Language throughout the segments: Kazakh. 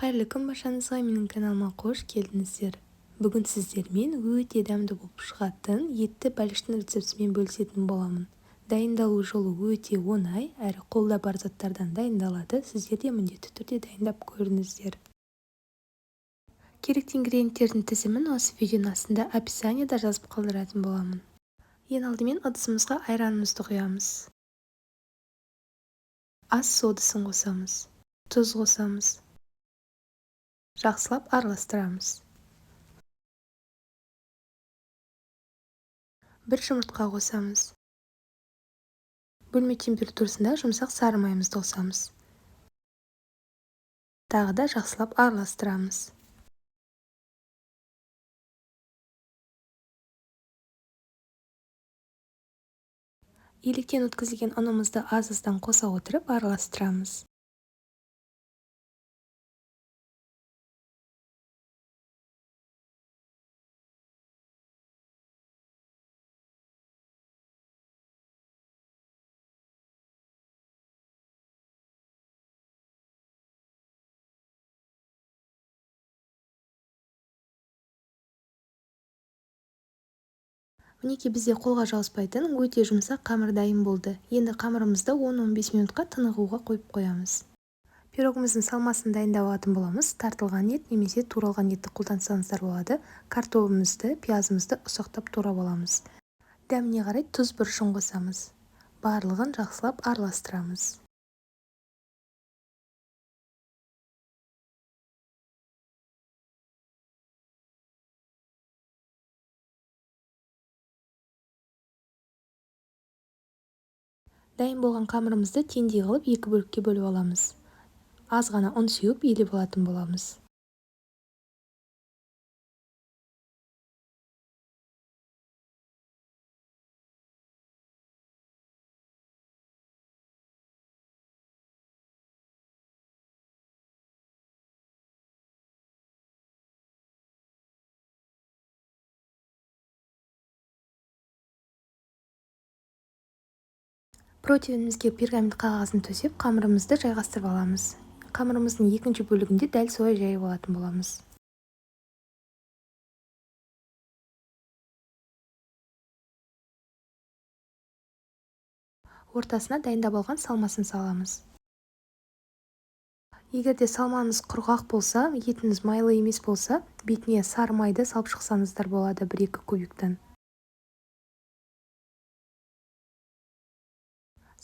Қайырлы күн баршаңызға, менің каналыма қош келдіңіздер. Бүгін сіздермен өте дәмді болып шығатын етті бәліштің рецептімен бөлісетін боламын. Дайындалу жолы өте оңай, әрі қолда бар заттардан дайындалады. Сіздер де міндетті түрде дайындап көріңіздер. Керекті ингредиенттердің тізімін осы видеоның астында описанияда жазып қалдыратын боламын. Ең алдымен ыдысымызға айранымызды құямыз. Ас содасын қосамыз. Тұз қосамыз. Жақсылап араластырамыз. Бір жұмыртқа қосамыз. Бөлме температурасында жұмсақ сары майымызды қосамыз. Тағы да жақсылап араластырамыз. Електен өткізілген ұнымызды аз-аздан қоса отырып араластырамыз. Мінекей, бізде қолға жабыспайтын өте жұмсақ қамыр дайын болды. Енді қамырымызды 10-15 минутқа тынығуға қойып қоямыз. Пирогымыздың салмасын дайындап алатын боламыз. Тартылған ет немесе туралған етті қолдансаңыздар болады. Картобымызды, пиязымызды ұсақтап турап аламыз. Дәміне қарай тұз, бұрышын қосамыз. Барлығын жақсылап араластырамыз. Дайын болған қамырымызды теңдей қылып екі бөлікке бөліп аламыз. Аз ғана ұн сеуіп илеп алатын боламыз. Противенімізге пергамент қағазын төсеп, қамырымызды жайғастырып аламыз. Қамырымыздың екінші бөлігінде дәл солай жайып алатын боламыз. Ортасына дайындап алған салмасын саламыз. Егер де салмаңыз құрғақ болса, етіңіз майлы емес болса, бетіне сары майды салып шықсаңыздар болады 1-2 кубиктен.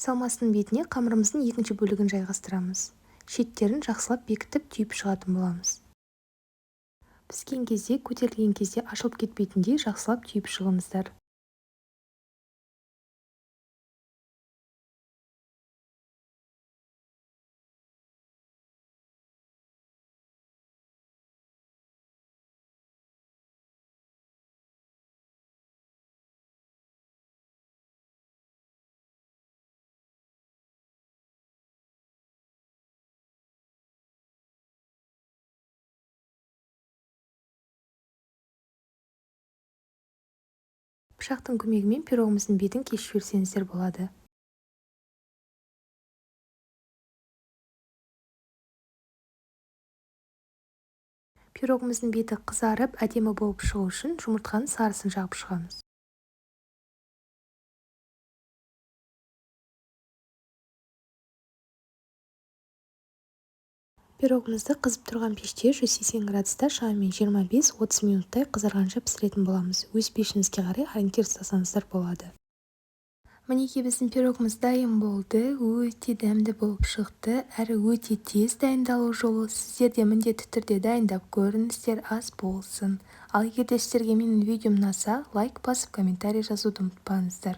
Салмасының бетіне қамырымыздың екінші бөлігін жайғастырамыз. Шеттерін жақсылап бекітіп түйіп шығатын боламыз. Піскен кезде, көтерілген кезде ашылып кетпейтіндей жақсылап түйіп шығыңыздар. Пышақтың көмегімен пирогымыздың бетін кесіп жіберсеңіздер болады. Пирогымыздың беті қызарып, әдемі болып шығу үшін жұмыртқаның сарысын жағып шығамыз. Пирогымызды қызып тұрған пеште 180 градуста шамамен 25-30 минуттай қызарғанша пісіретін боламыз. Өз пешіңізге қарай ориентир ұстасаңыздар болады. Мінекей, біздің пирогымыз дайын болды. Өте дәмді болып шықты, әрі өте тез дайындалу жолы. Сіздер де міндетті түрде дайындап көріңіздер, ас болсын. Ал егер де сіздерге менің видеом ұнаса, лайк басып, комментарий жазуды ұмытпаңыздар.